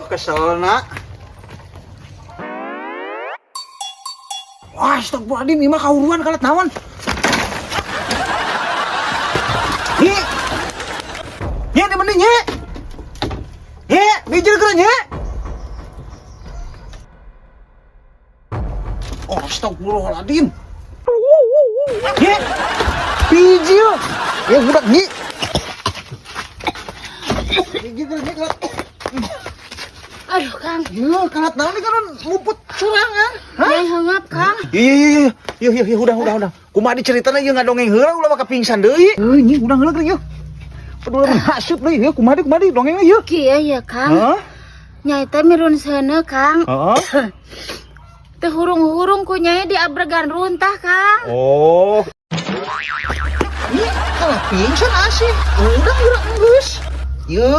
Kesel na. Wah, astagfirullahaladzim, ieu mah kahuruan kalat naon? Nyi. Nyi, di mending nyi. Nyi, bijil geura nyi. Oh, astagfirullahaladzim. Nyi. Bijil. Ya budak nyi. Bijil geura nyi kalat. Aduh, Kang. Iya, kalat naon nih kan muput sorangan. Hah? Nyai heungeup, Kang. Iya iya iya iya iya udah. Kumaha diceritana ieu ngadongeng heula ulah maka pingsan deui. Heuh nyi udah heula ieu. Peduli haseup deui ieu kumaha deui kumaha deui dongengna ieu. Kieu ya, Kang. Hah? Nyai teh mirun seuneu, Kang. Heeh. Teu hurung-hurung ku nyai diabregan runtah, Kang. Oh. Nyi kalah pingsan asih. Udah geura geus. Yeuh.